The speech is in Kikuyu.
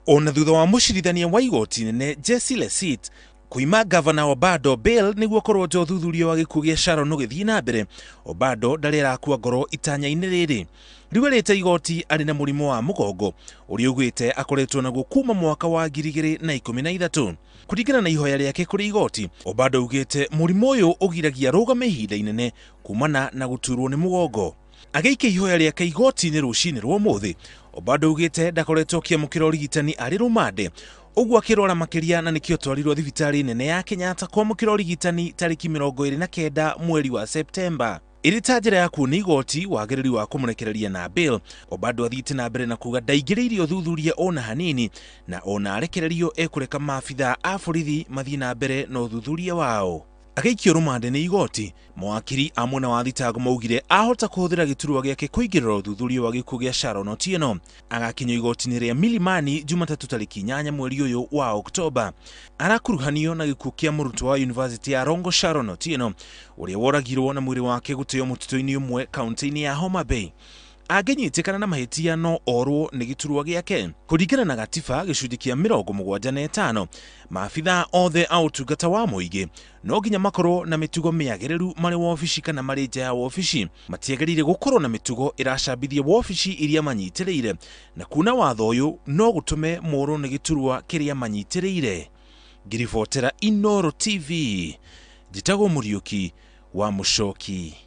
Ona thutha wa mũcirithania wa igoti nene Jesse Lesit kuima gavana Obado bail nĩguo korwo nja ũthuthuria wa gĩkuũ gĩa Sharon ũgĩthiĩ na mbere, Obado ndarĩ arakua ngoro itanya-inĩ rĩrĩ. Rĩu erĩte igoti arĩ na mũrimũ wa mũgongo ũrĩa augĩte akoretwo naguo kuma mwaka wa 2013. Kũringana na ihoya rĩake kũrĩ igoti, Obado augĩte mũrimũ ũyũ ũgiragia arũgame ihinda inene kumana na gũturwo nĩ mũgongo. Agĩikia ihoya rĩake igoti-inĩ rũcinĩ rwa ũmũthĩ, Obado augĩte ndakoretwo akĩamũkĩra ũrigitani arĩ rũmande, ũguo akĩrwara makĩria na nĩkĩo atwarirwo thibitarĩ nene ya Kenyatta kwamũkĩra ũrigitani tarĩki 29 mweri wa Septemba. Ĩrĩ ta njĩra ya kuonia igoti wagĩrĩru wa kũmũrekereria na bail, Obado athiĩte na mbere na kuga ndaingĩrĩire ũthuthuria ona hanini na ona arekererio ekũreka maabithaa a borithi mathiĩ na mbere na ũthuthuria wao. Agĩikio rũmande nĩ igoti, mawakiri a mwena wa thitango maugire ahota kũhũthĩra gĩturwa gĩake kũingĩrĩra ũthuthuria wa gĩkuũ gĩa Sharon Otieno. Agakinyio igoti-inĩ rĩa Milimani Jumatatũ tarĩki 8 mweri ũyũ wa Oktoba. Arakuruhanio na gĩkuũ kĩa mũrutwo wa University ya Rongo Sharon Otieno ũrĩa woragirwo na mwĩrĩ wake gũteo mũtitũ-inĩ ũmwe kaunti-inĩ ya Homa Bay. Angĩnyitĩkana na mahĩtia no orwo nĩ gĩturwa gĩake. Kũringana na gatiba gĩcunjĩ kĩa 75, maabithaa othe a ũtungata wa mũingĩ no nginya makorwo na mĩtugo mĩagĩrĩru marĩ wobici kana marĩ nja ya wobici. Matiagĩrĩire gũkorwo na mĩtugo ĩracambithia wobici iria manyitĩrĩire, na kuna watho ũyũ no gũtũme morwo nĩ gĩturwa kĩrĩa manyitĩrĩire. Ngiribotera Inooro TV, njĩtagwo Mũriũki wa Mũcoki.